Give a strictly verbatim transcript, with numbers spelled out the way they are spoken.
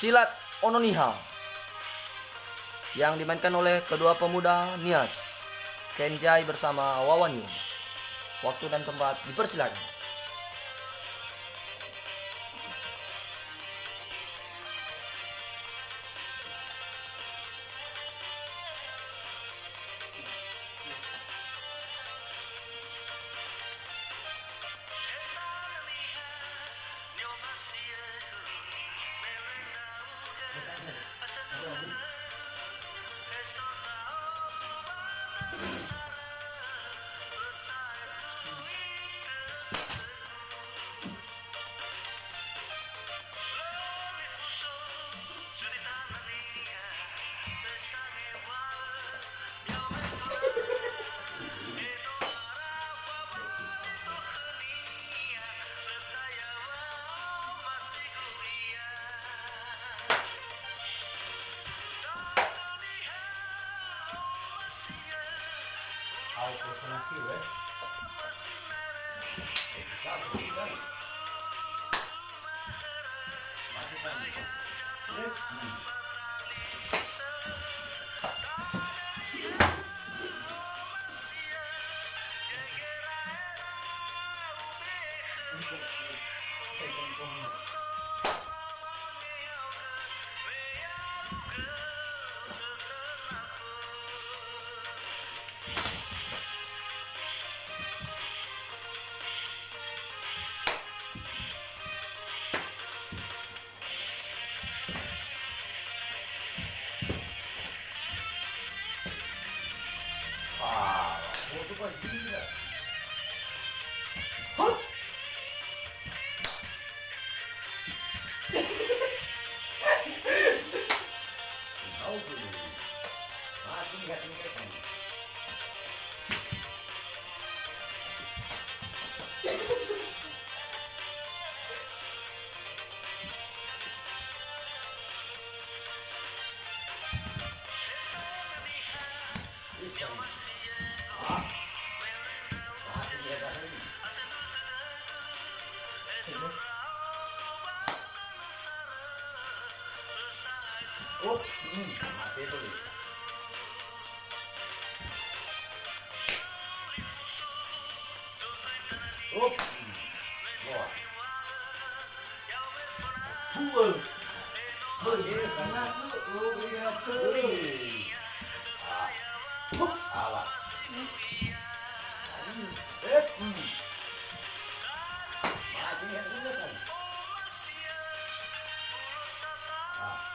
Silat Ono Niha yang dimainkan oleh kedua pemuda Nias, Kenjai bersama Wawan Yung. Waktu dan tempat dipersilakan. Up, hmm, mate tuh. Up, hmm, wah. Bu'ö. Bu'ö, sangat. Bu'ö, iya, bu'ö. Ah. Hup, awas. Eh, hmm. Mati, ya, bu'ö, kan? Ah.